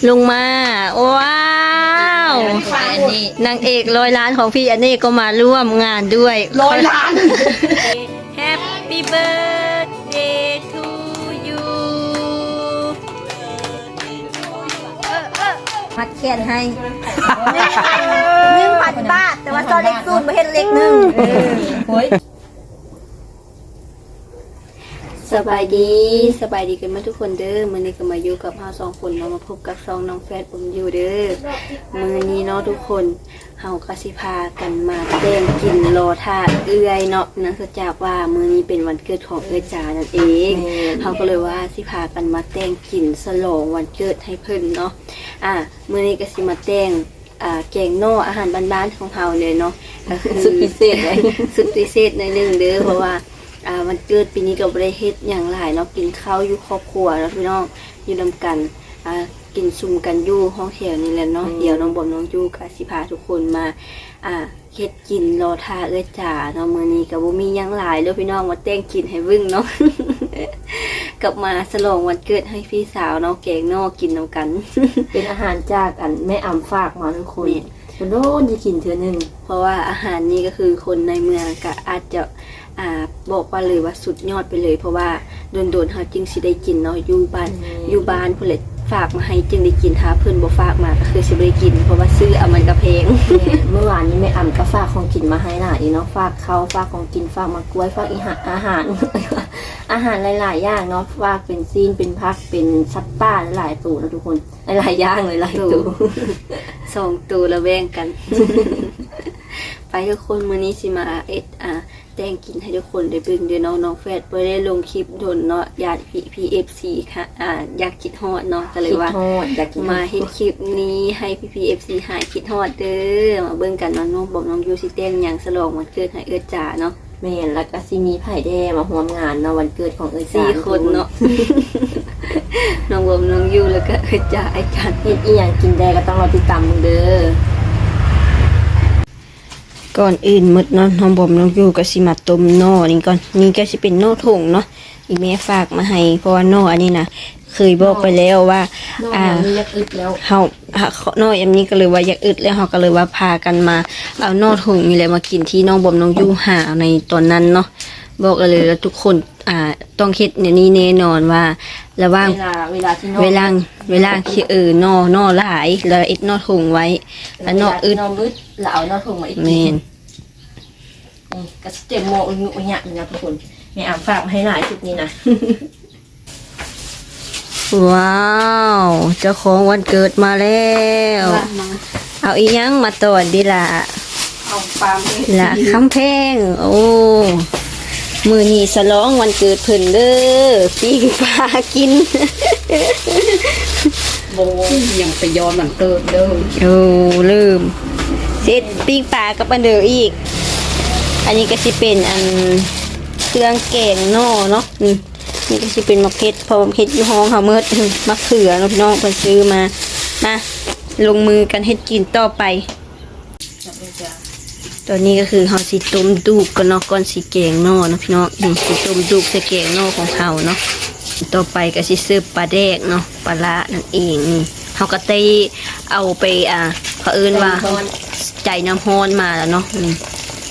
ລົງມາ ວ້າວ ອັນນີ້ ນາງເອກຮ້ອຍລ້ານຂອງພີ່ອາເນກກໍມາຮ່ວມງານດ້ວຍ ຮ້ອຍລ້ານ. Happy birthday to you. ມັດແຂນໃຫ້ ໜຶ່ງພັນບາດ ແຕ່ວ່າຊໍເລກສູນ ບໍ່ເຫັນເລກໜຶ່ງ. ເອີ ໂອ້ຍ. ສະບາຍດີ ສະບາຍດີກັນໝົດທຸກຄົນເດີ. ມື້ນີ້ກໍມາຢູ່ກັບເຮົາສອງຄົນເນາະ ມາພົບກັບຊ່ອງນ້ອງແຟດບຸນຢູ່ເດີ. ມື້ນີ້ເນາະທຸກຄົນ ເຮົາກໍຊິພາກັນມາແຕ່ງກິນລໍຖ້າເອື້ອຍເນາະ ເນື່ອງຈາກວ່າມື້ນີ້ເປັນວັນເກີດຂອງເອື້ອຍຈານັ້ນເອງ. ແມ່ນ. ເຮົາກໍເລີຍວ່າຊິພາກັນມາແຕ່ງກິນສະຫຼອງວັນເກີດໃຫ້ເພິ່ນເນາະ. ອ່າ ມື້ນີ້ກໍຊິມາແຕ່ງ ອ່າ ແກງໜໍ່ ອາຫານບ້ານໆຂອງເຮົາເລີຍເນາະ ກໍຄືສຸດພິເສດເລີຍ ສຸດພິເສດໜ້ອຍໜຶ່ງເດີ ເພາະວ່າ ອ່າ ວັນເກີດປີນີ້ກໍບໍ່ໄດ້ເຮັດຫຍັງຫຼາຍເນາະ ກິນເຂົ້າຢູ່ຄອບຄົວເນາະພີ່ນ້ອງ ຢູ່ນຳກັນ ອ່າ ກິນຊຸມກັນຢູ່ຫ້ອງແຖວນີ້ແຫຼະເນາະ. ແມ່ນ. ດຽວນ້ອງບອມນ້ອງຢູ່ກໍຊິພາທຸກຄົນມາ ອ່າ ເຮັດກິນລໍຖ້າເອື້ອຍຈາເນາະ. ມື້ນີ້ກໍບໍ່ມີຫຍັງຫຼາຍເດີພີ່ນ້ອງ ມາແຕ່ງກິນໃຫ້ເບິ່ງເນາະ ກັບມາສະຫຼອງວັນເກີດໃຫ້ພີ່ສາວເນາະ ແກງໜໍ່ກິນນຳກັນ ເປັນອາຫານຈາກ ອັນ ແມ່ອຳຝາກມາທຸກຄົນ. ແມ່ນ. ໂດນໆ ຊິກິນເທື່ອໜຶ່ງ ເພາະວ່າອາຫານນີ້ກໍຄືຄົນໃນເມືອງກໍອາດຈະ ອ່າ ບອກວ່າເລີຍວ່າສຸດຍອດໄປເລີຍ ເພາະວ່າດົນໆ ເຮົາຈຶ່ງຊິໄດ້ກິນເນາະ ຢູ່ບ້ານ ແມ່ນ ຢູ່ບ້ານພຸ້ນແຫຼະ ຝາກມາໃຫ້ຈຶ່ງໄດ້ກິນ ຖ້າເພິ່ນບໍ່ຝາກມາກໍຄືຊິບໍ່ໄດ້ກິນ ເພາະວ່າຊື້ເອົາມັນກໍແພງ. ແມ່ນ. ມື້ວານນີ້ແມ່ອຳກໍຝາກຂອງກິນມາໃຫ້ຫຼາຍເນາະ ຝາກເຂົ້າ ຝາກຂອງກິນ ຝາກໝາກກ້ວຍ ຝາກອີຫຍັງ ອາຫານ ອາຫານຫຼາຍໆຢ່າງເນາະ ຝາກເປັນຊີ້ນ ເປັນຜັກ ເປັນສັດປ່າຫຼາຍໆໂຕເນາະທຸກຄົນ. ຫຼາຍໆຢ່າງ ຫຼາຍໆໂຕ ໂຕ ສອງໂຕລະແບ່ງກັນ ໄປທຸກຄົນ ມື້ນີ້ຊິມາເຮັດ ອ່າ ແຕ່ງກິນໃຫ້ທຸກຄົນໄດ້ເບິ່ງເດີເນາະ. ນ້ອງແຟດບໍ່ໄດ້ລົງຄລິບດົນເນາະ ຢ້ານພີ່ໆ ເອັຟຊີ ຄ່ະ ອ່າ ຢາກຄິດຮອດເນາະ ກໍເລີຍວ່າ ຄິດຮອດ ຢາກກິນຮອດ ມາເຮັດຄລິບນີ້ໃຫ້ພີ່ໆ ເອັຟຊີ ຫາຍຄິດຮອດເດີ. ມາເບິ່ງກັນວ່ານ້ອງບອມນ້ອງຢູ່ຊິແຕ່ງຫຍັງສະຫຼອງວັນເກີດໃຫ້ເອື້ອຍຈາເນາະ. ແມ່ນ ແລ້ວກໍຊິມີໃຜແດ່ມາຮ່ວມງານເນາະ ວັນເກີດຂອງເອື້ອຍຈາ ສີ່ຄົນເນາະ ນ້ອງບອມ ນ້ອງຢູ່ ແລ້ວກໍເອື້ອຍຈາ ອ້າຍຈັນ. ເຮັດອີ່ຫຍັງກິນແດ່ກໍຕ້ອງລໍຕິດຕາມເບິ່ງເດີ. ກ່ອນອື່ນໝົດເນາະ ນ້ອງບອມ ນ້ອງຢູ່ກໍຊິມາຕົ້ມໜໍ່ນີ້ກ່ອນ. ນີ້ກໍຊິເປັນໜໍ່ຖົງເນາະ ອີ່ແມ່ຝາກມາໃຫ້ ເພາະວ່າໜໍ່ອັນນີ້ນະ ເຄີຍບອກໄປແລ້ວວ່າ ໜໍ່ ອ່າ ຢາກອຶດແລ້ວ ເຮົາ ເຮົາ ໜໍ່ອັນນີ້ກໍເລີຍວ່າຢາກອຶດແລ້ວ ເຮົາກໍເລີຍວ່າພາກັນມາເອົາໜໍ່ຖົງນີ້ແຫຼະມາກິນທີ່ນ້ອງບອມນ້ອງຢູ່ຫາໃນຕອນນັ້ນເນາະ. ບອກໄດ້ເລີຍວ່າທຸກຄົນ ອ່າ ຕ້ອງເຮັດແນວນີ້ແນ່ນອນວ່າ ລະຫວ່າງ ເວລາ ເວລາທີ່ໜໍ່ ເວລາ ເວລາທີ່ ເອີ ໜໍ່ ໜໍ່ຫຼາຍ ແລ້ວເຮັດໜໍ່ຖົງໄວ້ ແລ້ວໜໍ່ອຶດ ເວລາທີ່ໜໍ່ອຶດ ແລ້ວເອົາໜໍ່ຖົງມາເຮັດກິນ. ແມ່ນ. ນີ້ກໍຊິເຕັມໝໍ້ອຸຍຍຸອຸຍະນີ້ນະທຸກຄົນ ແມ່ອຳຝາກມາໃຫ້ຫຼາຍຊຸດນີ້ນະ. ວ້າວ ເຈົ້າຂອງວັນເກີດມາແລ້ວ ເອົາອີ່ຫຍັງມາຕ້ອນເດລະ? ເອົາປາມເອຟຊີ ລະຄຳແພງ. ໂອ້ ມື້ນີ້ສະຫຼອງວັນເກີດເພິ່ນເດີ ປີ້ງປາກິນ. ບໍ່ ຍັງໄປຍ້ອນວັນເກີດເດີ. ໂອ້ ລືມ ເສັດປີ້ງປາກັບອັນເດີອີກ. ອັນນີ້ກໍຊິເປັນອັນ ເຄື່ອງແກງໜໍ່ເນາະ. ນີ້ ນີ້ກໍຊິເປັນໝາກເຜັດ ເພາະວ່າເຜັດຢູ່ຫ້ອງເຮົາໝົດ. ໝາກເຂືອເນາະພີ່ນ້ອງ ເພິ່ນຊື້ມາ. ມາ ລົງມືກັນເຮັດກິນຕໍ່ໄປ. ຕອນນີ້ກໍຄືເຮົາຊິຕົ້ມດູກກ່ອນເນາະ ກ່ອນຊິແກງໜໍ່ເນາະພີ່ນ້ອງ. ນີ້ ຊິຕົ້ມດູກໃສ່ແກງໜໍ່ຂອງເຮົາເນາະ. ຕໍ່ໄປກໍຊິເສີບປາແດກເນາະ ປາຫຼ້ານັ້ນເອງ. ນີ້ ເຮົາກໍໄດ້ເອົາໄປ ອ່າ ເຂົາເອີ້ນວ່າ ໃຈນ້ຳຮ້ອນ ໃຈນ້ຳຮ້ອນມາແລ້ວເນາະ. ນີ້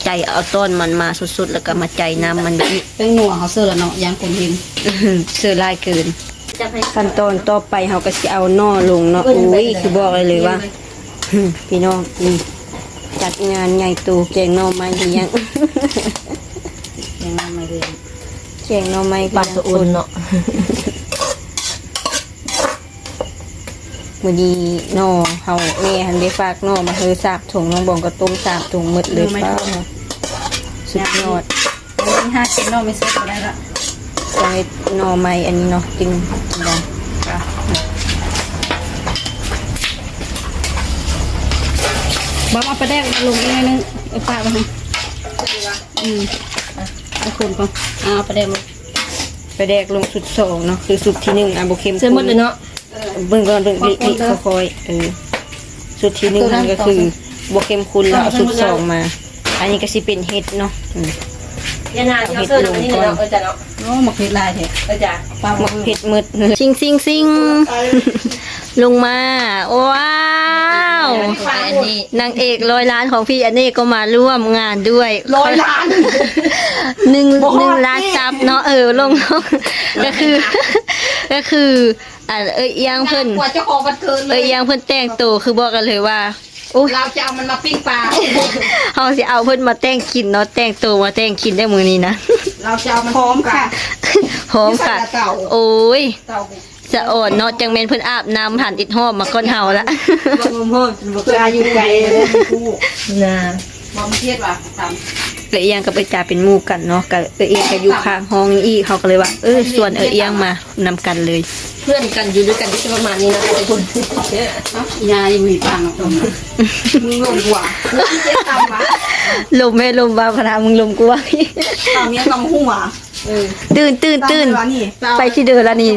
ໃຈເອົາຕອນມັນມາສົດໆ ແລ້ວກໍມາໃຈນ້ຳມັນແບບນີ້. ແປ້ງນົວເຮົາເສີແລ້ວເນາະ ຢ້ານຄົນເຫັນ ເສີຫຼາຍເກີນ. ຂັ້ນຕອນຕໍ່ໄປເຮົາກໍຊິເອົາໜໍ່ລົງເນາະ. ອຸ້ຍ ຄືບອກໄດ້ເລີຍວ່າ ພີ່ນ້ອງ ນີ້ ຈັດງານໃຫຍ່ໂຕ ແກງໜໍ່ໄມ້ອີ່ຫຍັງ ແກງໜໍ່ໄມ້ ແກງໜໍ່ໄມ້ ປາສະອຸ່ນເນາະ. ມື້ນີ້ໜໍ່ເຮົາ ແມ່ຫັ້ນໄດ້ຝາກໜໍ່ມາໃຫ້ສາມຖົງ ນ້ອງບອມກໍຕົ້ມສາມຖົງໝົດເລີຍ. ໜໍ່ໄມ້ ປ້າ ສຸດຍອດ. ເຮົາຫາກິນໜໍ່ໄມ້ສົດບໍ່ໄດ້ລະ ຕ້ອງເຮັດໜໍ່ໄມ້ອັນນີ້ເນາະ ຈຶ່ງກິນໄດ້. ບອມ ເອົາປາແດກລົງອີກໜ້ອຍໜຶ່ງ ເອົາປາໄວ້ໃຫ້. ອືມ ເອົາຄົນກ່ອນ ເອົາປາແດກລົງ. ປາແດກລົງຊຸດສອງເນາະ ຄືຊຸດທີໜຶ່ງ ອ່ະ ບໍ່ເຂັ້ມຂຸ້ນ. ໃສ່ໝົດເລີຍເນາະ. ເບິ່ງກ່ອນ ເບິ່ງ ລິ ລິ ຄ່ອຍໆ. ເອີ ຊຸດທີໜຶ່ງຫັ້ນກໍຄືບໍ່ເຂັ້ມຂຸ້ນ ແລ້ວເອົາຊຸດສອງມາ. ອັນນີ້ກໍຊິເປັນເຫັດເນາະ. ອືມ ເອົາເຫັດລົງກ່ອນ. ໂອ້ ໝາກເຜັດຫຼາຍແທ້. ເອີ ຈ້າ ໝາກເຜັດໝົດ. ຊິງ ຊິງ ຊິງ. ລົງມາ. ວ້າວ ອັນນີ້ ນາງເອກຮ້ອຍລ້ານຂອງພີ່ອັນນີ້ກໍມາຮ່ວມງານດ້ວຍ ຮ້ອຍລ້ານ ໜຶ່ງ ບໍ່ຮອດ ໜຶ່ງລ້ານ ນີ້ ຊັບເນາະ. ເອີ ລົງ ກໍຄື ກໍຄື ອັນເອື້ອຍອຽງເພິ່ນ ກວ່າເຈົ້າຂອງວັນເກີດເລີຍ ເອື້ອຍອຽງເພິ່ນແຕ່ງໂຕ ຄືບອກກັນເລີຍວ່າ ໂອ້ຍ ລາວຈະເອົາມັນມາປີ້ງປາ ເຮົາຊິເອົາເພິ່ນມາແຕ່ງກິນເນາະ ແຕ່ງໂຕມາແຕ່ງກິນໄດ້ມື້ນີ້ນະ. ລາວຈະເອົາມັນ ຫອມ ປີ້ງປາ ຄ່ະ ຫອມ ຢູ່ໃສ ຄ່ະ ລະເຕົາ ໂອ້ຍ ເຕົາ ສະອອນເນາະ ຈັ່ງແມ່ນເພິ່ນອາບນ້ຳ ຫັນເຮັດຫອມມາກ່ອນເຮົາລະ. ບໍ່ ບໍ່ ບໍ່ ບໍ່ເຄີຍຢູ່ໄກເລີຍ ນະ ບໍ່ມີເທດວ່າຕຳ ເອື້ອຍອຽງກັບເອື້ອຍຈາເປັນໝູ່ກັນເນາະ ກະເອື້ອຍອຽງກະຢູ່ຂ້າງຫ້ອງນີ້ອີກ ເຮົາກໍເລີຍວ່າ ເອີ ຊວນເອື້ອຍອຽງມານຳກັນເລີຍ. ເພື່ອນກັນຢູ່ດ້ວຍກັນກໍຈະປະມານນີ້ນະທຸກຄົນ. ຍາຍມີປານອອກມາ ມຶງລົງກວ່າ ລົມແມ່ລົມວ່າພະນາ ມຶງລົມກວ່າ ເອົາເມຍກຳຫົວ. ເອີ ຕື່ນ ຕື່ນ ຕື່ນ ຕາມເວລານີ້ ໄປທີ່ເດີລະນີ້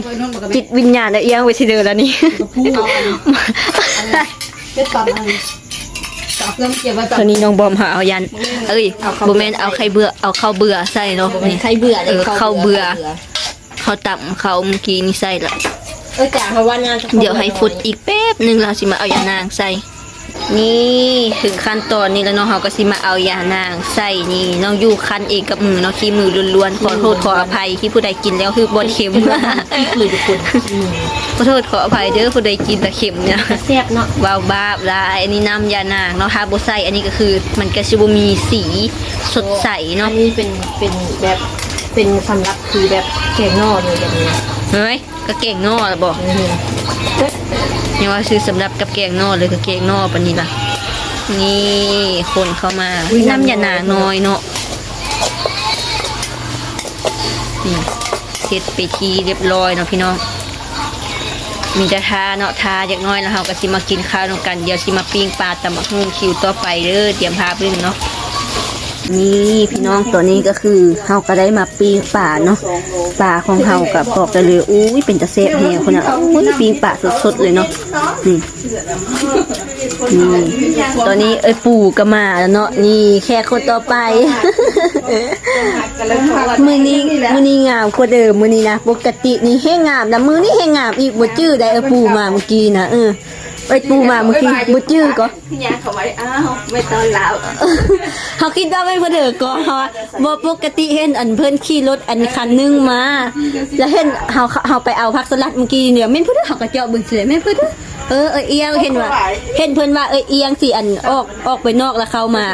ຈິດວິນຍານເອື້ອຍອຽງໄປທີ່ເດີລະນີ້ ເຮັດຕຳອັນນີ້ ຕອນນີ້ນ້ອງບອມຫາເອົາຢາ ເອີຍ ບໍ່ແມ່ນເອົາໄຂ່ເບືອ ເອົາເຂົ້າເບືອໃສ່ເນາະ ນີ້ ໄຂ່ເບືອ ເອີ ເຂົ້າເບືອ ເຂົ້າຕຳ ເຂົ້າມື້ກີ້ນີ້ໃສ່ລະ. ເອີ ຈານເຮົາວ່າໜ້າຈະ ດຽວໃຫ້ຟົດອີກແປັບໜຶ່ງ ລາວຊິມາເອົາຢານາງໃສ່. ນີ້ເຖິງຂັ້ນຕອນນີ້ແລ້ວເນາະ ເຮົາກໍຊິມາເອົາຢານາງໃສ່. ນີ້ນ້ອງຢູ່ຄັ້ນເອງກັບມືເນາະ ຂີ້ມືລ້ວນໆ ຂໍໂທດຂໍອະໄພທີ່ຜູ້ໃດກິນແລ້ວຮູ້ບໍ່ເຄັມ ຂີ້ມືທຸກຄົນ ຂໍໂທດຂໍອະໄພເດີ ຜູ້ໃດກິນແລ້ວເຄັມເນຍ ແຊບເນາະ ເວົ້າບາບຫຼາຍ. ອັນນີ້ນ້ຳຢານາງເນາະ ຖ້າບໍ່ໃສ່ອັນນີ້ກໍຄືມັນກໍຊິບໍ່ມີສີສົດໃສເນາະ. ອັນນີ້ເປັນ ເປັນແບບ ເປັນສຳລັບທີ່ແບບແກງໜໍ່ເລີຍແບບນີ້ ເຮີ້ຍ ກະແກງໜໍ່ລະບໍ? ອື ຍັງວ່າຊື່ສຳລັບກັບແກງໜໍ່ເລີຍ ກະແກງໜໍ່ປານນີ້ລະ. ນີ້ຄົນເຂົ້າມາ ອຸ້ຍ ນ້ຳຢານາງນ້ອຍເນາະ. ນີ້ເຮັດເປັນທີ່ຮຽບຮ້ອຍເນາະພີ່ນ້ອງ ມີແຕ່ຖ້າເນາະ ຖ້າຈັກໜ້ອຍແລ້ວເຮົາກໍຊິມາກິນຂ້າວນຳກັນ. ດຽວຊິມາປີ້ງປາ ຕຳບັກຫຸ່ງ ຄິວຕໍ່ໄປເດີ ຕຽມຖ້າເບິ່ງເນາະ. ນີ້ພີ່ນ້ອງ ຕອນນີ້ກໍຄືເຮົາກໍໄດ້ມາປີ້ງປາເນາະ ປາຂອງເຮົາກໍບອກໄດ້ເລີຍ ອຸ້ຍ ເປັນຕາແຊບແຮງພຸ້ນນະ. ອຸ້ຍ ປີ້ງປາສົດໆເລີຍເນາະ. ນີ້ ນີ້ ຕອນນີ້ເອື້ອຍປູກໍມາແລ້ວເນາະ. ນີ້ແຂກຄົນຕໍ່ໄປ ມື້ນີ້ ມື້ນີ້ງາມກວ່າເດີມ ມື້ນີ້ນະ ປົກກະຕິນີ້ແຮງງາມນະ ມື້ນີ້ແຮງງາມອີກ ບໍ່ຈື່ໄດ້ ເອື້ອຍປູມາມື້ກີ້ນະ ເອີ ເອື້ອຍປູມາມື້ກີ້ ບໍ່ຈື່ກໍ ຄືຍ່າງເຂົ້າມາ ອ້າວ ແມ່ນຕອນລາວ ເຮົາຄິດວ່າແມ່ນຜູ້ເດີກໍ ເຮົາວ່າບໍ່ ປົກກະຕິເຫັນອັນເພິ່ນຂີ່ລົດອັນຄັນໜຶ່ງມາ ແລ້ວເຫັນເຮົາ ເຮົາໄປເອົາຜັກສະຫຼັດມື້ກີ້ນີ້ ແມ່ນຜູ້ເດີ ເຮົາກໍເຈາະເບິ່ງຊິແມ່ນຜູ້ເດີ. ເອີ ເອື້ອຍອຽງ ເຫັນວ່າ ເຫັນເພິ່ນວ່າເອື້ອຍອຽງຊິອັນອອກ ອອກໄປນອກແລ້ວເຂົ້າມາ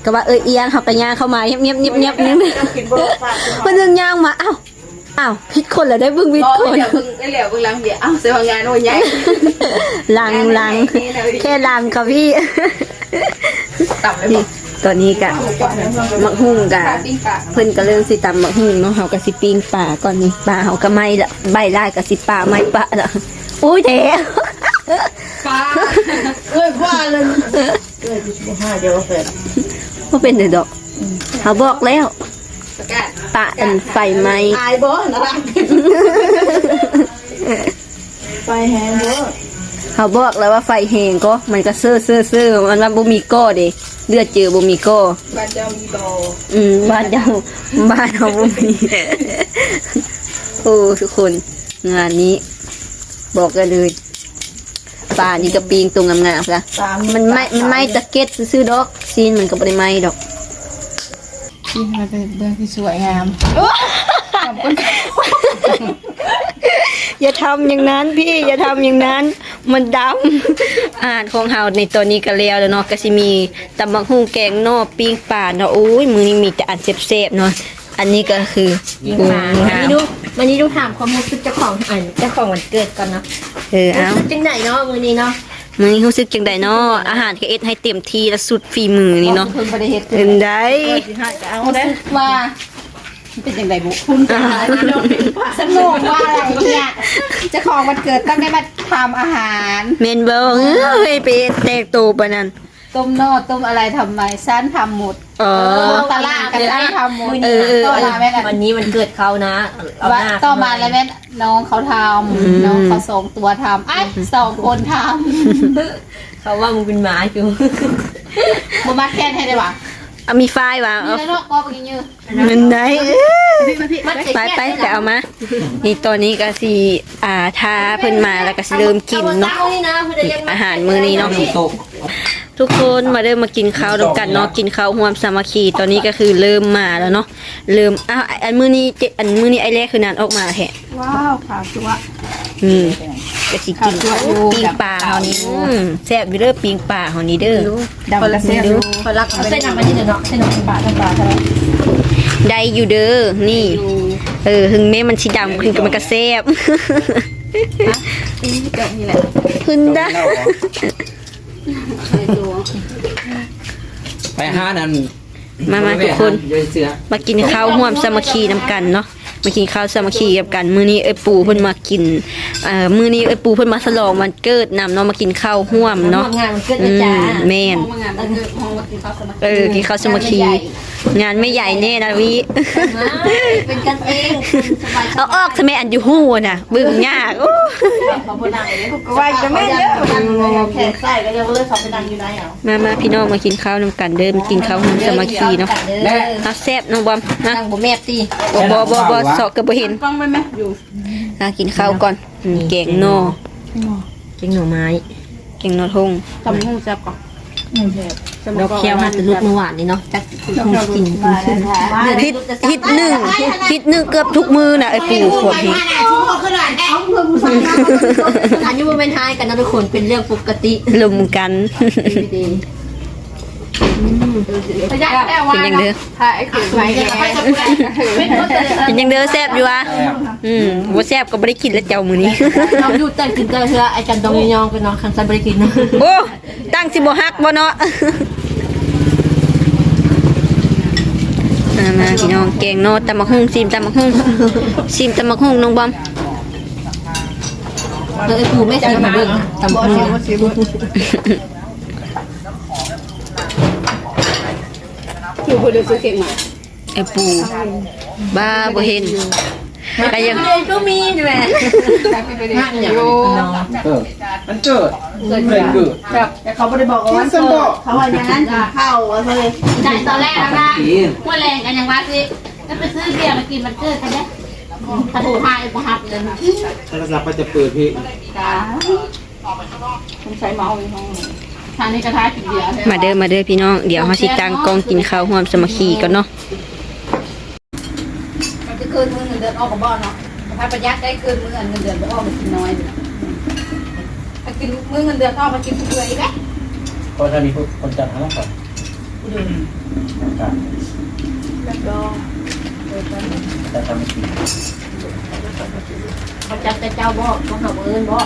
ກໍວ່າເອື້ອຍອຽງ ເຮົາກໍຍ່າງເຂົ້າມາແງບໆໆໆ ເພິ່ນຍັງຍ່າງມາ ອ້າວ ອ້າວ ຜິດຄົນແລ້ວໄດ້ ເບິ່ງຜິດຄົນ ເບິ່ງແລ້ວເບິ່ງຫຼັງ ເອົາ ໃສ່ວ່າງານ ໂອ້ຍ ໃຫຍ່ ຫຼັງ ຫຼັງ ແຄ່ຫຼັງຄ່ະພີ່. ຕຳໄດ້ບໍ່? ນີ້ ຕອນນີ້ກະໝາກຫຸ່ງກະ ເພິ່ນກະເລີ່ມຊິຕຳໝາກຫຸ່ງເນາະ ເຮົາກະຊິປີ້ງປາກ່ອນ. ນີ້ປາເຮົາກະໄໝ້ລະ ໃບຫຼາຍກະຊິປາໄໝ້ປະລະ. ໂອ້ຍ ແທ້ ປາ ເອີຍ ວ່າເລີຍ ເອີຍ ບໍ່ຫາ ດຽວເອົາແຟນ ບໍ່ເປັນເດີດອກ. ເຮົາບອກແລ້ວ ປະກາດ ປະອັນໄຟໄໝ້ ອາຍບໍ່ນະ ໄຟແຮງເດີ. ເຮົາບອກແລ້ວວ່າໄຟແຮງກໍ ມັນກໍເຊີໆໆ ມັນວ່າບໍ່ມີກໍເດ້ ເລືອກເຈີບໍ່ມີກໍ. ບ້ານເຈົ້າມີບໍ່? ອືມ ບ້ານເຈົ້າ ບ້ານເຮົາບໍ່ມີ. ໂອ້ ທຸກຄົນ ງານນີ້ບອກໄດ້ເລີຍ ປານີ້ກໍປີ້ງຕົວງາມໆຊະ ມັນໄໝ້ ມັນໄໝ້ຕະເກັດຊື່ໆດອກ ຊີ້ນມັນກໍບໍ່ໄດ້ໄໝ້ດອກ. ຊີ້ນມັນເປັນເບື້ອງທີ່ສວຍງາມ. ຢ່າທຳຢ່າງນັ້ນພີ່ ຢ່າທຳຢ່າງນັ້ນ ມັນດຳ. ອາຫານຂອງເຮົາໃນຕອນນີ້ກໍແລ້ວແລ້ວເນາະ ກໍຊິມີຕຳບັກຫຸ່ງ ແກງໜໍ່ ປີ້ງປາເນາະ. ໂອ້ຍ ມື້ນີ້ມີແຕ່ອັນແຊບໆເນາະ. ອັນນີ້ກໍຄືປີ້ງປາ. ອືມ ມານີ້ດູ ມານີ້ດູ ຖາມຄວາມຮູ້ສຶກເຈົ້າຂອງ ອັນ ເຈົ້າຂອງວັນເກີດກ່ອນເນາະ. ເອີ ເອົາ ຮູ້ສຶກຈັ່ງໃດເນາະມື້ນີ້ເນາະ? ມື້ນີ້ຮູ້ສຶກຈັ່ງໃດເນາະ? ອາຫານກໍເຮັດໃຫ້ເຕັມທີ່ລະ ສຸດຝີມືນີ້ເນາະ. ເພິ່ນບໍ່ໄດ້ເຮັດ ເປັນໃດ? ເອີ ຊິໃຫ້ກໍເອົາເດ້. ຮູ້ສຶກວ່າ ເປັນຈັ່ງໃດບຸ? ພູມໃຈຫຼາຍເນາະ ສະໜົກວ່າອະໄລນີ້ ເຈົ້າຂອງວັນເກີດຕ້ອງໄດ້ມາທຳອາຫານ ແມ່ນບໍ່? ເອີຍ ໄປແຕ່ງໂຕປານນັ້ນ. ຕົ້ມໜໍ່ຕົ້ມອະໄລທຳໄມ? ຊັ້ນທຳໝົດ. ເອີ ຕະຫຼາດກໍໄດ້ທຳໝົດ. ເອີ ມື້ນີ້ ເອີ ເອີ ກໍມາແມ່ນ ວັນນີ້ວັນເກີດເຂົານະ ເອົາໜ້າ ຕໍ່ມາແລ້ວແມ່ນນ້ອງເຂົາທຳ. ອືມ ນ້ອງເຂົາສອງຕົວທຳ ອ້າຍ ສອງຄົນທຳ. ເຂົາວ່າມຶງເປັນໝາຢູ່ ບໍ່ມັດແຂນໃຫ້ໄດ້ຫວາ? ເອົາມີຝ້າຍວ່າ ມີແລ້ວເນາະ ກໍບັກເຍີ ມັນໄດ້ ໄປ ໄປ ໄປເອົາມາ. ນີ້ຕອນນີ້ກໍຊິ ອ່າ ຖ້າເພິ່ນມາແລ້ວກໍຊິເລີ່ມກິນເນາະ ອາຫານມື້ນີ້ເນາະ. ທຸກຄົນມາເດີ ມາກິນເຂົ້ານຳກັນເນາະ ກິນເຂົ້າຮ່ວມສາມັກຄີ. ຕອນນີ້ກໍຄືເລີ່ມມາແລ້ວເນາະ ເລີ່ມ ອ້າວ ອັນມື້ນີ້ ອັນມື້ນີ້ອ້າຍແລກຄືນັ້ນອອກມາແທ້. ວ້າວ ຂາວຈັ້ວ ອືມ ກໍຊິກິນ ຂາວຈັ๊ວຢູ່ ປີ້ງປາເຮົານີ້ ອືມ ແຊບຢູ່ເດີ ປີ້ງປາເຮົານີ້ເດີ. ດຳກໍແຊບຢູ່ ຂ້ອຍລັກ ເອົາໃສ່ນ້ຳໄປນີ້ເດີເນາະ ໃສ່ນ້ຳປາ ນ້ຳປາເທົ່າໃດ ໄດ້ຢູ່ເດີ ນີ້ ເອີ ເຖິງແມ້ມັນຊິດຳຂຶ້ນ ມັນກໍແຊບ ຮະ ອີ່ເຈົ້ານີ້ແຫຼະ ຂຶ້ນໄດ້. ໄປຫານັ້ນ ມາ ມາ ທຸກຄົນ ມາກິນເຂົ້າຮ່ວມສາມັກຄີນຳກັນເນາະ ມາກິນເຂົ້າສາມັກຄີນຳກັນ. ມື້ນີ້ເອື້ອຍປູເພິ່ນມາກິນ ເອີ ມື້ນີ້ເອື້ອຍປູເພິ່ນມາສະຫຼອງວັນເກີດນຳເນາະ ມາກິນເຂົ້າຮ່ວມເນາະ ມາຮ່ວມງານວັນເກີດອາຈານ ອືມ ແມ່ນ ເອີ ກິນເຂົ້າສາມັກຄີ ງານແມ່ໃຫຍ່ແນ່ນະວິ ເປັນກັນເອງ ເອົາອອກຊະແມ່ ອັນຢູ່ຫູນະ ເບິ່ງຍາກ ໂອ້ ກໍວ່າຈະແມ່ນເດີ ແຂກໃສ່ກໍເລີຍເຂົ້າໄປນັ່ງຢູ່ໃນເອົາ. ມາ ມາ ພີ່ນ້ອງ ມາກິນເຂົ້ານຳກັນເດີ ມາກິນເຂົ້າຮ່ວມສາມັກຄີເນາະ. ເອົາແຊບນ້ອງບອມ ນາງບໍ່ແມບຕິ ບໍ່ ບໍ່ ບໍ່ ເຊາະກໍບໍ່ເຫັນ ກ້ອງໄວ້ແມະ ຢູ່ ຫາກິນເຂົ້າກ່ອນ. ອືມ ແກງໜໍ່ ແກງໜໍ່ໄມ້ ແກງໜໍ່ທົ່ງ ຕຳຫຸ່ງແຊບກວ່າ ອືມ ດອກແຂ້ວຫາແຕ່ຫຼຸດເມື່ອວານນີ້ເນາະ ຈັກກິນ ກິນຂຶ້ນ ຜິດ ຜິດໜຶ່ງ ຜິດໜຶ່ງເກືອບທຸກມື້ນະ ເອື້ອຍປູພວກນີ້. ອັນນີ້ບໍ່ແມ່ນຮ້າຍກັນນະທຸກຄົນ ເປັນເລື່ອງປົກກະຕິ ລົມກັນ ເປັນຫຍັງເດີ ເປັນຫຍັງເດີ ແຊບຢູ່ຫວາ? ອືມ ບໍ່ແຊບກໍບໍ່ໄດ້ກິນແລ້ວເຈົ້າມື້ນີ້ ເຮົາຢູ່ແຕ່ກິນແຕ່ເທື່ອ ໄອ້ຈັນຕ້ອງຍອງໄປເນາະ ຄັນຊັ້ນບໍ່ໄດ້ກິນ ໂອ້ ຕັ້ງຊິບໍ່ຮັກບໍ່ເນາະ. ມາ ມາ ພີ່ນ້ອງ ແກງໜໍ່ ຕຳບັກຫຸ່ງ ຊີມຕຳບັກຫຸ່ງ ຊີມຕຳບັກຫຸ່ງ ນ້ອງບອມ ເອີ ເອື້ອຍປູ ແມ່ຊີມໃຫ້ເບິ່ງ ຕຳບັກຫຸ່ງ ຄືບໍ່ໄດ້ຊື້ເຄັກມາ ເອື້ອຍປູ ບ້າ ບໍ່ເຫັນ ກໍຍັງ ກໍມີແມ່ ເອີ ມັນເກີດ ເກີດ ເກີດ ແຕ່ເຂົາບໍ່ໄດ້ບອກວ່າວັນເກີດ ເຂົາວ່າຢ່າງນັ້ນ ເຂົາວ່າເຮີຍ ໃຊ່ ຕອນແລກນະ ມື້ແລງກໍຍັງວ່າຊິ ຈະໄປຊື້ເບຍມາກິນວັນເກີດກັນເດ້ ກະໂທຫາບໍ່ຮັບເລີຍ ໂທລະສັບກໍຈະເປີດເພງ ສົງໄສເມົາຢູ່ຫ້ອງ ທາງນີ້ກໍທາກິນເບຍ. ມາເດີ ມາເດີພີ່ນ້ອງ ດຽວເຮົາຊິຕັ້ງກ້ອງກິນເຂົ້າຮ່ວມສາມັກຄີກ່ອນເນາະ. ມັນຈະເກີນມື້ເງິນເດືອນອອກກໍບໍ່ເນາະ ຖ້າປະຢັດໄດ້ເກີນມື້ເງິນເດືອນບໍ່ອອກກໍກິນນ້ອຍ ຖ້າກິນມື້ເງິນເດືອນອອກມາກິນເພື່ອອີກແຫຼະ ເພາະຖ້າມີຄົນຈັດໃຫ້ເນາະ ຈັດ ຈັດໃຫ້ກິນ ເຂົາຈັດແຕ່ເຈົ້າບໍ່ ພວກເຮົາບໍ່ເອີ້ນບໍ່?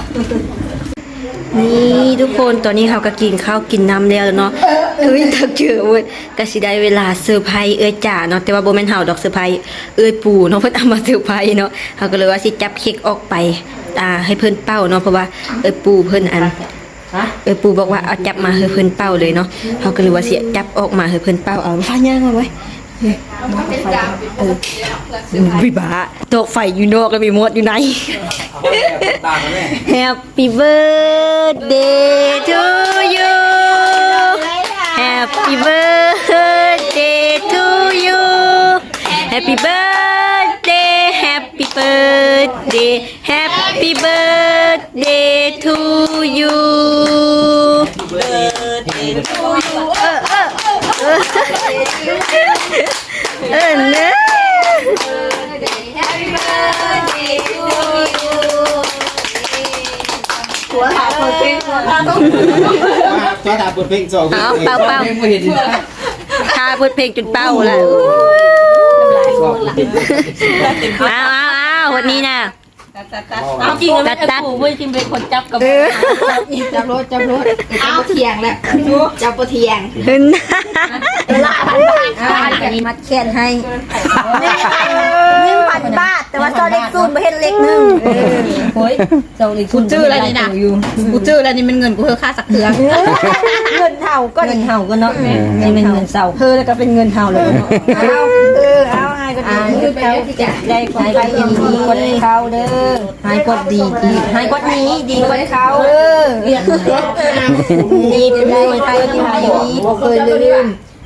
ນີ້ທຸກຄົນ ຕອນນີ້ເຮົາກໍກິນເຂົ້າກິນນ້ຳແລ້ວເນາະ ເອີຍ ຕັກເຈີເວີດ ກໍຊິໄດ້ເວລາເຊີໄພເອື້ອຍຈາເນາະ ແຕ່ວ່າບໍ່ແມ່ນເຮົາດອກເຊີໄພ ເອື້ອຍປູເນາະ ເພິ່ນເອົາມາເຊີໄພເນາະ ເຮົາກໍເລີຍວ່າຊິຈັບເຄັກອອກໄປ ອ່າ ໃຫ້ເພິ່ນເປົ່າເນາະ ເພາະວ່າເອື້ອຍປູເພິ່ນອັນ ເອື້ອຍປູບອກວ່າເອົາຈັບມາໃຫ້ເພິ່ນເປົ່າເລີຍເນາະ ເຮົາກໍເລີຍວ່າຊິຈັບອອກມາໃຫ້ເພິ່ນເປົ່າ ເອົາ ພາຍ່າງມາໄວ້ ເອີ ວິບາ ດອກໄຟຢູ່ນອກແລ້ວມີມອດຢູ່ໃນ Happy birthday to you Happy birthday to you Happy birthday Happy birthday Happy birthday to you ເອີ ເອີ ເອີ ເອີ ເອີ ເອີ Happy birthday to you ຕົວຖ້າເປີດເພງ ຕົວຖ້າເປີດເພງ ຕົວຖ້າເປີດເພງ ເອົາ ເປົ່າ ເປົ່າ ເພງບໍ່ເຫັນ ຖ້າເປີດເພງຈົນເປົ່າລະ ເອົາ ເອົາ ເອົາ ເອົາ ວັນນີ້ນະ ຕັດ ຕັດ ຕັດ ເອົາ ຈິງ ຕັດ ຕັດ ເປັນຜູ້ ຈິງເປັນຄົນຈັບກັບ ເອີ ຈັບໂລດ ຈັບໂລດ ເອົາ ຖຽງແຫຼະ ຈັບບໍ່ຖຽງ ເຫັນ ອັນນີ້ມັດແຂນໃຫ້ ໜຶ່ງພັນບາດ ແຕ່ວ່າຊອກເລກສູນ ບໍ່ເຫັນເລກໜຶ່ງ ເອີ ໂອ້ຍ ຊອກເລກສູນ ກູຈື່ແລ້ວນີ້ນະ ກູຈື່ແລ້ວນີ້ແມ່ນເງິນກູເຮີຄ່າ ເຄື່ອງ ເງິນເຮົາກໍ ເງິນເຮົາກໍເນາະ ແມ່ນ ນີ້ແມ່ນເງິນເຊົາ ເຮີແລ້ວກໍເປັນເງິນເຮົາແລ້ວເນາະ ເອົາ ເອີ ເອົາ ໃຫ້ກໍດີ ໃຫ້ເຂົາໄດ້ຂອງໄປ ໃຫ້ດີກວ່າເຂົາເດີ ໃຫ້ກວ່າດີ ດີ ໃຫ້ກວ່ານີ້ ດີກວ່າເຂົາເດີ ນີ້ເປັນເງິນໄທທີ່ດີ ບໍ່ເຄີຍລືມ